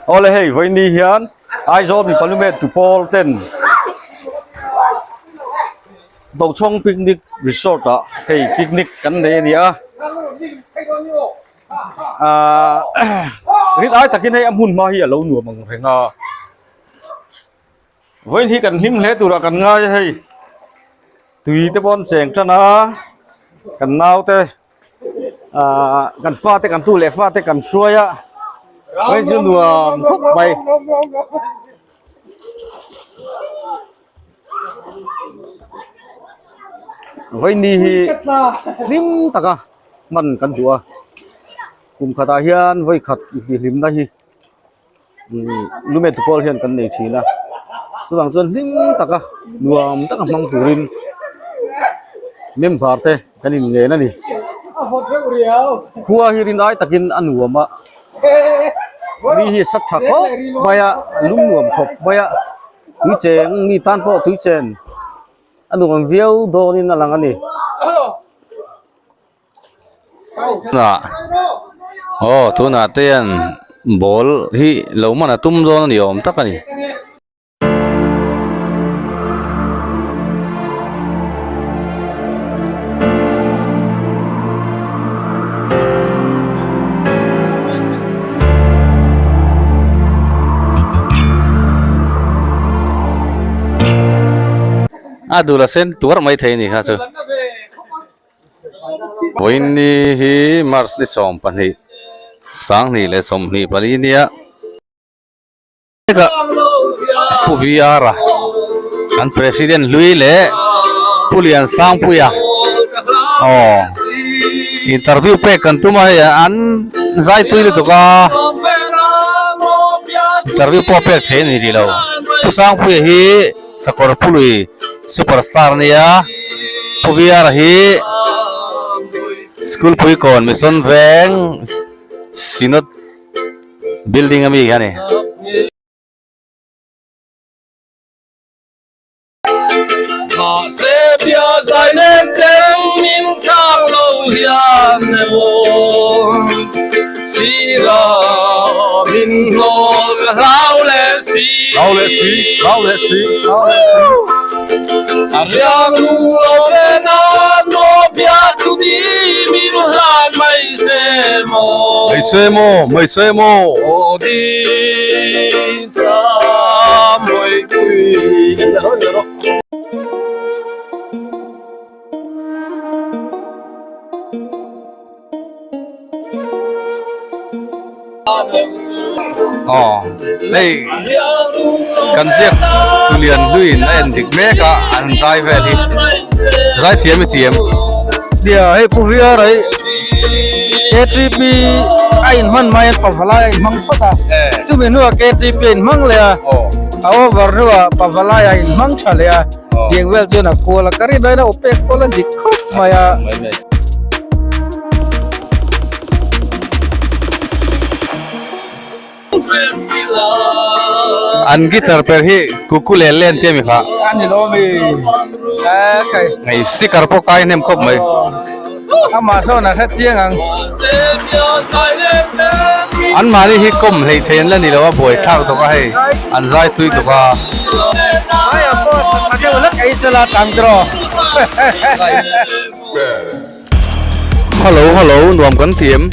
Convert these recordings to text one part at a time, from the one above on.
Awle hei vawiin ni hian Aizawl mipa lumet tu pawl ten Dochhawng picnic resort ah hei picnic kan nei a ni a ahh rin ai takin hei a hmun hma hi a lo nuam ang reng a vawiin hi kan hlim hle turah kan ngai a hei tui te pawh an cheng tan a kan naute ahh kan fate kan tu leh fate kan hruai a vawiin chu nuam khawp mai. Vaini hi hlim taka hman kan duh a kum khatah hian vawi khat intihhlimna hi lumet pawl hian kan nei thin a chuvang chuan hlim taka nuam taka hmang turin member te kan inngen a ni khua hi rin ai takin a nuam a. Mi hi sat tha khawp mai a lung nuam khawp mai a tui cheng mi tan pawh tui chen a nuam viau dawnin a lang a ni. Aw tunah te hian ball hi lo man a tum dawn a ni awm tak a ni. A dul a sen tuarh mai thei a ni kha chu vawiin ni hi march ni 12 sanghnih leh 24 nia. Pu VR a kan president hlui leh Pu Liansangpuia aw interview pek kan tum a hei an zai tui lutuk a interview pawh pek thei a ni rih lo Pu Sangpuia hi sakawr pului super star a nia Pu VR a hi school puikawn mission veng synod. Building ami hi a ni. Mai se maw, mai se maw. Aw hei kan ziak tu lian hluiin a en dik mek a an zai vel hi zai thiam i thiam. Nia hei pu viar ai KTP a in hman mai an pavalai a in hmang phawt a chumi hnuah KTP a in hmang leh a a over hnuah pavalai a in hmang tha leh a tiang vel chuan a kual a ka rin aiin a awpek kual a dik khawp mai a. An guitar per hi kukulele an tia mi kha. A ni lo mi kai. Hei sticker pawh kai hnem khawp mai. Amah sawn a hre chiang ang. An mahni hi kawm hleih thei an la ni lo a buai thlak dawk a hei an zai tui dawk a. Aia pawh a deuh hlek ei sela tang tiraw. Hello hello nuam kan ti em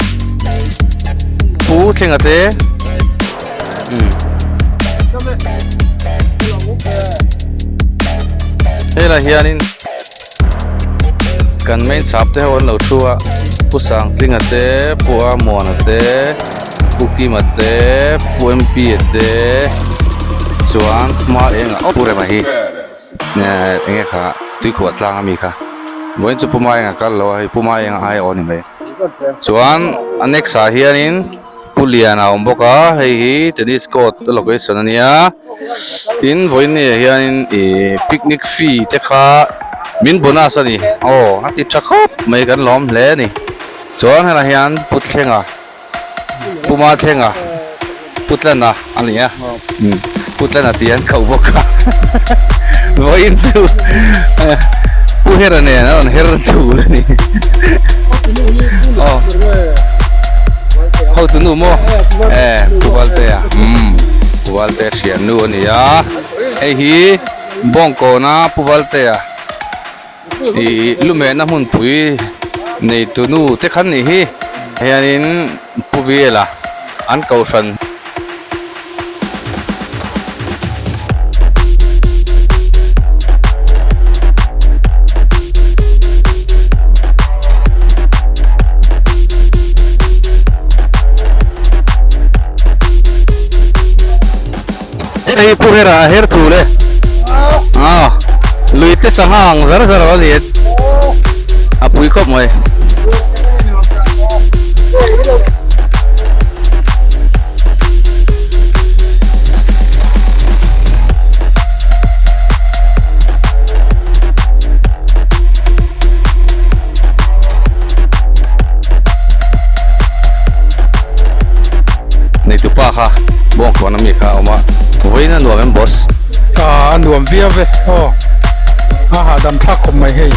Pu Thlenga te umm Helai hianin kan main sap te ho an lo thu a Pu Sangtlinga te Pu Amuana te Pu Kima te Pu MP a te chuan hma engah Pu Rema hi. Enge kha tuikhuah tlang ami kha vawiin chu puma enga kal lo a hei puma enga ai aw ni mai chuan a next ah hianin pu lian a awm bawk a hei hi tennis court a location ania tin vawiin ni ah hianin ih picnic fee te kha min bonus ani aw a ti tha khawp mai kan lawm hle ani chuan helaiah hian pu thlenga. Puma thlenga Putlana a ni a, Putlana tih an koh bawk a, vawiin chu Pu Hera nen a rawn her thul a ni. Aw. hotunu maw e Pu Valtea umm Pu Valtea thiannu a ni a hei hi Bawngkawna Pu Valtea ih lumehna hmunpui neitunu te khan nih hi hianin Pu Vela an kohhran. Hei pu hera a her thul e ah lui te sangha ang zar zar a ni a pui khawp mai. Neitu pa kha bawngkawn ami kha a awm a vawiin a nuam em boss? A nuam viau ve aw a hahdam thlak khawp mai hei.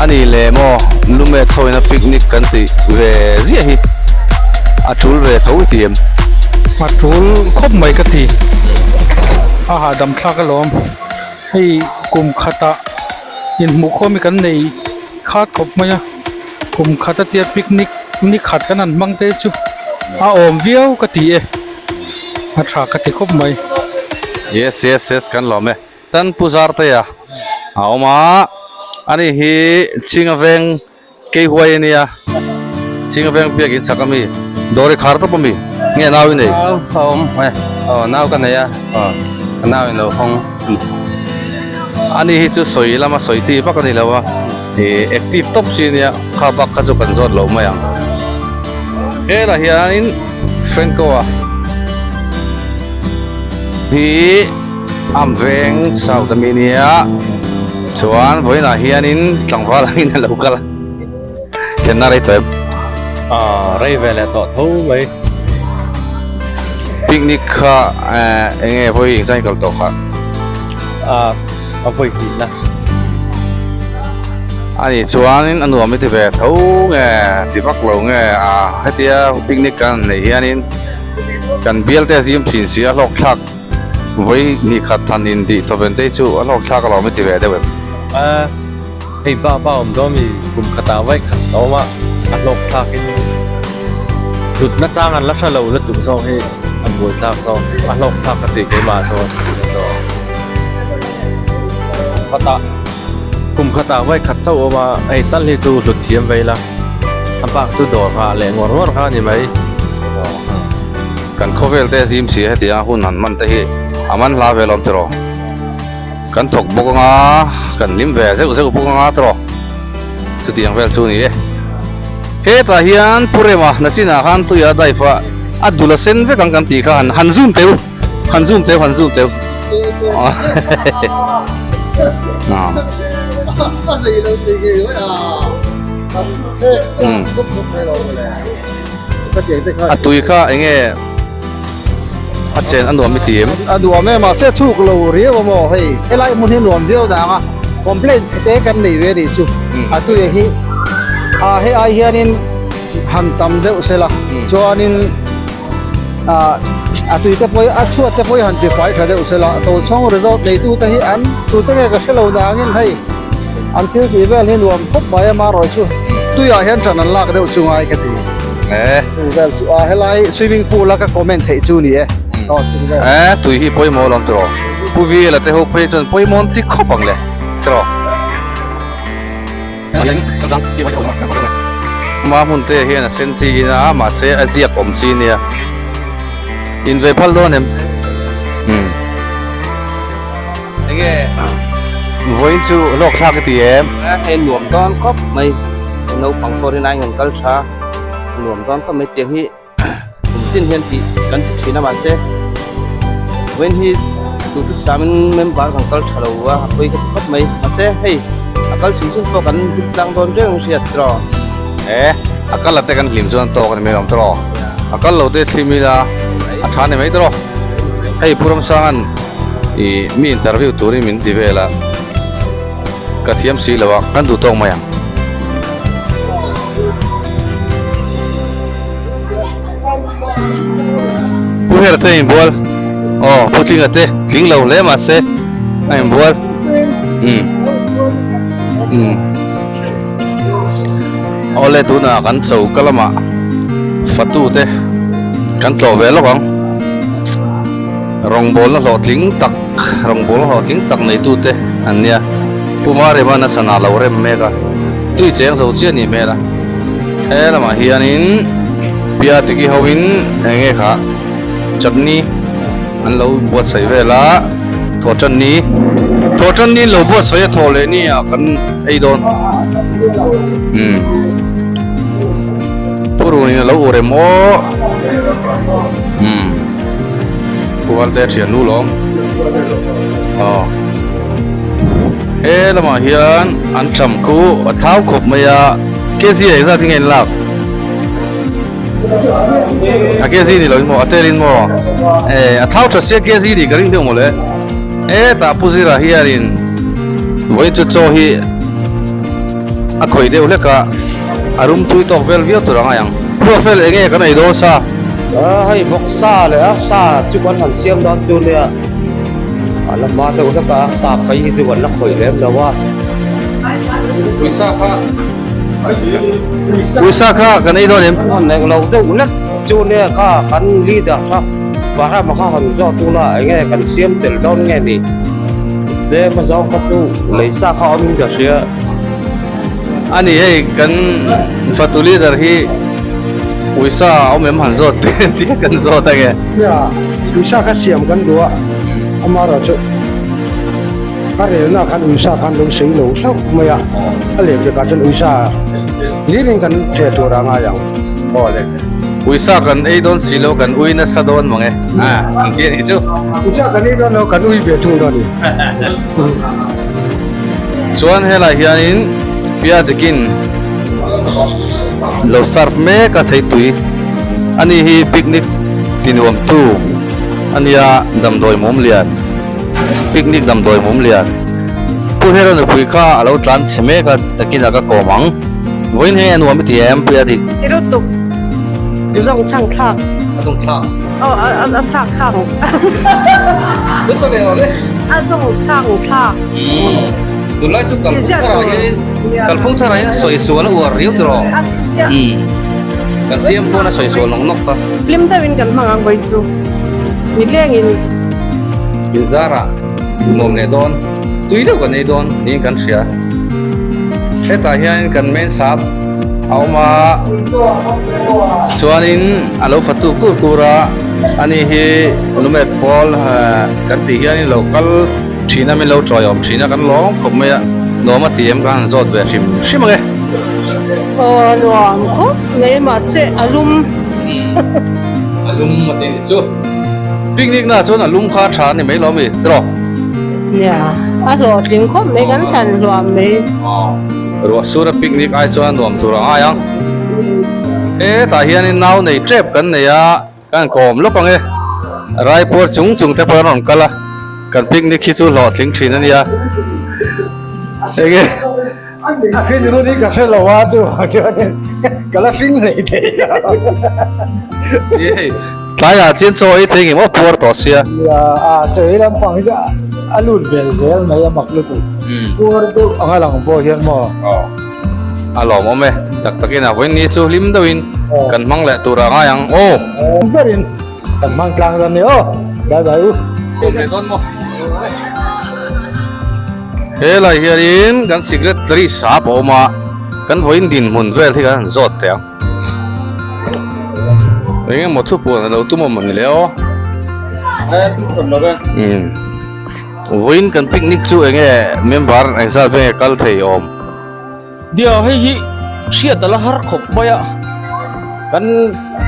A ni le maw lumet ho ina picnic kan tih ve ziah hi a tul ve tho i ti em? A tul khawp mai ka ti a hahdam thlak alawm hei kum khatah inhmuhkhawm hi kan nei khat khawp mai a kum khat a tia picnic ni khat kan han hmang te chu a awm viau ka ti e a tha ka ti khawp mai. Yes yes yes kan lawm e. Tan Pu Zartea a awm a, ani hi Chinga veng Keihuai a nia, Chinga veng biak in chak a mi, dawr i khar tawp a mi, nge nau i nei? Nau a awm e, aw nau ka nei a, aw ka nau in lo hawng a ni. Ani hi chu sawi lama sawi chi vak a ni lo a, ih active tawp chi a nia, kha bak kha chu kan zawt lo mai ang. Helah hianin Franco-a hi. Am veng south ami nia chuan vawiinah hianin tlangval angin a lo kal a thlenna rei tawh em? Aaa rei ve leh tawh tho mai. Picnic kha eh eng nge vawi engzah in kal tawh kha? Aa a vawi hnihna. Ani chuanin a nuam i ti ve tho nge ti vak lo nge a hetia picnic kan neih hianin kan bial te a zim thin si a hlawk thlak. Vawi hnih khat han in tih thawven te chu a hlawk thlak alawm i ti ve deuh em? A, hei ba ba awm dawn mi kum khatah vawi khat a awm a, a hlawk thlak in hlutna chang an la hre lo lutuk zawk hi a buai thlak zawk, a hlawk thlak ka ti keimah chuan kum khatah kum khatah vawi khat chauh a awm a, hei tal hi chu hlut thiam ve ila a bak chu dawr nghah leh ngawr ngawr kha a ni mai. Kan khawvel te zim si hetiang a hun han hman te hi a man hla ve lawm tiraw? Kan thawk bawk anga kan hlim ve zeuh zeuh bawk anga tiraw? Chutiang vel chu a ni e. Hetah hian Pu Rema nachinah khan tuia dive a a dul a sen vek ang kan tih kha han han zoom teu han zoom teu han zoom teu. A tui kha eng nge a chen a nuam i ti em? A nuam e mahse thuk lo riau a maw hei helai hmun hi nuam viau dang a complaint chhe te kan nei ve nih chu a tui hi a hei ai hianin han tam deuh sela chuanin ah a tui te pawh hi a chhuat te pawh hi han ti fai tha deuh sela Tochhawng resort neitu te hi an tute nge ka hrelo dangin hei An thil tih vel hi nuam khawp mai a marawh chu tuiah hian ṭan an lak deuh chu ngai ka ti. Chu vel chu a helai swimming pool a ka comment theih chu ni e. Aw chu vel. E tui hi pawimawh alawm tiraw. Pu Vela te ho phei chuan pawimawh an ti khawp ang le tiraw. Ma hmun te hian a sen chi in a mahse a ziak awm chi nia. In ve phal dawn em? Umm. Enge vawiin chu hlawk thlak i ti em? Hei nuam dawn khawp mai naupang pawh rin aiin an kal tha nuam dawn khawp mai tiang hi kum tin hian tih kan ti thin a mahse vawiin hi duhtu samin member kan kal tha lo a a pawi ka ti khawp mai mahse hei a kal chhun chhun pawh kan hlim tlang dawn reng hriat tiraw. E a kal ate kan hlim chuan tawk a ni mai awm tiraw a kal lo te thlim ila a tha ni mai tiraw hei Pu Ramsanga'n Ih mi interview turin min ti vel a, ka thiam si lo a, kan duh tawk mai ang. Hera te inbual aw Pu Tlinga te tling lo hle mahse a inbual umm umm awle tunah kan choka lamah fatu te kan tlawh ve lawk ang rawngbawlna hlawhtling tak rawngbawlna hlawhtling tak neitu te an nia Pu Marema-na sana lo rem mek a tui cheng zo chiah a nih hmel a. He lamah hianin Piatiki hoin eng nge kha chutney an lo buatsaih vel a thawhtanni thawhtanni an lo buatsaih a thawh leh ni ah kan ei dawn umm purun in a lo ur em aw umm pu Valte thiannu lawm aw. He lamah hian an tham khu a thau khawp mai a kg ah engzat hi nge an lak a kg ni lo in maw a tel in maw eh a thau tha sia kg nih ka ring deuh mawle hetah pu zira hianin vawiin chu chaw hi a khawih deuh hlek a a rum tui tawk vel viau tur a ngai ang ruah fel eng nge kan ei dawn sa. Hei bawk sa leh a sa chu kan han siam dawn chu nia. A la hma deuh hlek a, sa phei hi chu kan la khawih lem lo a. Uisa kha Uisa kha kan ei dawn em? Han eng lo deuh hlek chu nia kha kan leader kha Bahram kha han zawt ula eng nge kan siam tel dawn nge ni? Tlem a zawng kha chu leisa kha awm in ka hria. A ni hei kan fatu leader hi Uisa a awm em han zawt teh tih kan zawt ange. Nia, uisa kha siam kan duh a, amaherawhchu a relna khan uisa khan lo sei lo hlauh mai a, a leh vekah chuan uisa hlirin kan ṭheh tur a ngai ang. Aw le, uisa kan ei dawn si lo kan ui nasa dawn mang e, ang hi a nih chu. Uisa kan ei dawn lo kan ui ve thung dawn a ni. Chuan helai hianin Piadikin lo serve mek a theitui ani hi picnic tinuam tu a nia damdawi mum lian picnic damdawi mum lian pu hera nupui kha a lo tlan chhe mek a takin a ka kawm ang vawiin hei a nuam i ti em Piadik. Ti lutuk zawng chhang thlak. A zawng thlak. Aw a chhak thlak. Chu leh rawh le. A zawng chhang thlak. Tunlai chu kalphung tharah hian kalphung tharah hian sawi sual a uar riau tawh rawh. Kan siam pawn a sawi sual nawk nawk kha. Hlim deuhin kan hmang ang vawi chu nilengin. Inzarah nuam leh dawn tui deuh kan ei dawn niin kan hria. Hetah hian kan main sap a awm a chuanin a lo fatu kur kur a ani hi lumet pawl kan tih hianin lo kal. Thin a min lo tawi awm thin a kan lawm khawp mai a, nuam a ti em kan han zawt ve hrim hrim ang e. Aw nuam khawp mai mahse a lum. A lum a ti nih chu. Picnic na chuan a lum kha a tha a ni mai lo mi tiraw? Nia, a hlawhtling khawp mai kan thlan hluam mai. Ruah sur a picnic ai chuan nuam tur a ngai ang. Hetah hianin nau nei tep kan nei a. Kan kawm lawk ang e. Raipuar chung chung te pawh an rawn kal a, kan picnic hi chu hlawhtling thin a nia. Enge? A hrin hun hi ka hre lo a chu chuanin ka la hring hlei thei lo. Ni hei, tlaiah chian chaw ei thei ngemaw puar tawh sia. Nia, a chaw ei lampang hi chu a lut vel zel mai a mak lutuk. Puar deuh anga lang pawh hian maw. A lawmawm e, tak takin a vawiin ni chu hlim deuhin kan hmang leh tur a ngai ang aw. Berin kan hmang tlang dawn ni aw, bye bye u. Kawm leh dawn maw? Helai hianin kan secretary sap a awm a, kan vawiin dinhmun vel hi kan han zawt teh ang. Eng emaw thupuan a lo tum awm a ni le aw. Umm. Vawiin kan picnic chu eng nge member engzat vel nge kal thei awm? Dia hei hi hriat a la har khawp mai a, kan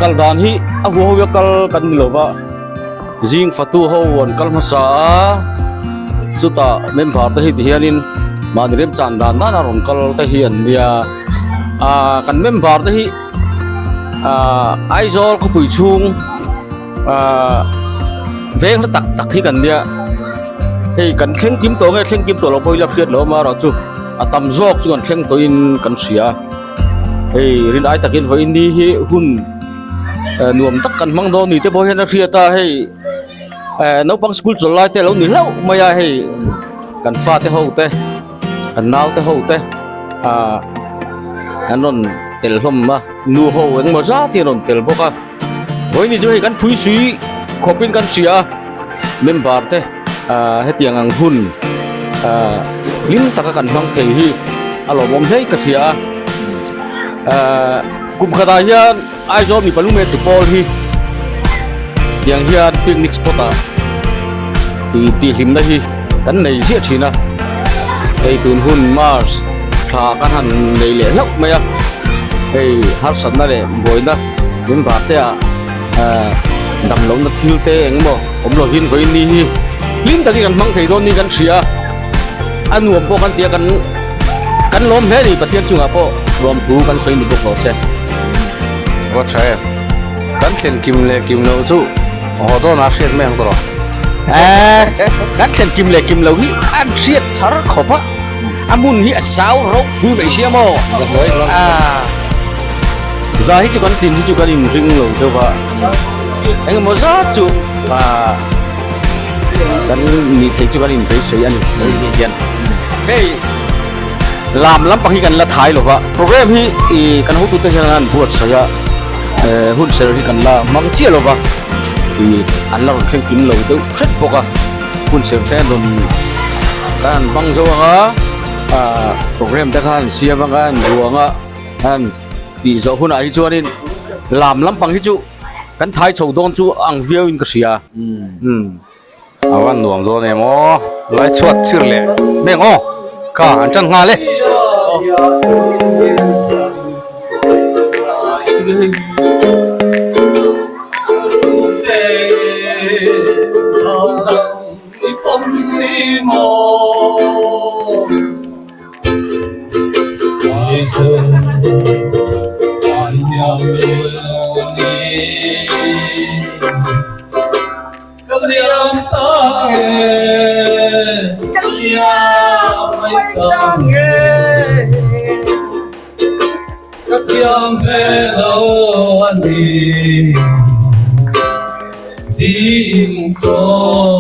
kal dan hi a huau a kal kan ni lo va, zing fatu ho an kal hmasa a, chutah member te hi ti hianin mahni remchan dan dan a rawn kal te hi an nia, ah kan member te hi ah Aizawl khawpui chhung. Ahh veng hla tak tak hi kan nia hei kan thleng kim tawh nge thleng kim tawh loh pawh hi la hriat loh a amaherawh chu a tam zawk chu kan thleng tawhin kan hria hei rin ai takin vawiin ni hi hun Nuam tak kan hmang dawn ni te pawh hian a hriat a hei naupang school chawlh lai te a lo ni hlauh mai a hei kan fate ho te kan nau te ho te ah an rawn tel hlawm a nu ho engemaw zat hi an rawn tel bawk a vawiin chu hei kan phui sui khawp in kan hria a member te ah hetiang ang hun ah hlim taka kan hmang thei hi a lawmawm hle ka hria a ah kum khatah hian. Aizawl mipa lunglen tu pawl hi tiang hian picnic spot ah tih tihhlimna hi kan nei ziah thin a hei tun hun march thla kan han nei leh hlauh mai a hei harsatna leh buaina member te ah ah dam lohna thil te eng emaw awm lovin vawiin ni hi hlim takin kan hmang thei dawn niin kan hria a a nuam pawh kan ti a kan kan lawm hle a ni Pathian chungah pawh lawmthu kan sawi ni bawk rawh se. Va tha em. Kan thlen kim leh kim loh chu haw dawn ah hriat mai ang tawh. Eee kan thlen kim leh kim loh hi an hriat thar khawp a, a hmun hi a sau rauh pui mai sia maw? Aaa za hi chu kan tlin hi chu kan inring lo deuh a, engemaw zat chu aaa kan nih theih chu kan inbeisei a ni hei hian hei. Lam lampang hi kan la thai lova, program hi ih kan hotute hian an buatsaih a, eh hun ser hi kan la hmang chiah lova, ih an la rawn thleng kim lo deuh hret bawk a, hun ser te an rawn kan han hmang zo ang a, ah program te kha an siam ang a, an ruang a, an tih zawh hunah hi chuanin lam lampang hi chu kan thai chho dawn chu ang viau in ka hria umm. A van nuam dawn em aw lai chhuat chhir leh mek aw ka an tan nghal e. Ka liam ta nge Ka liam mai ta nge Ka kiam ve lo a ni Tiin kaw.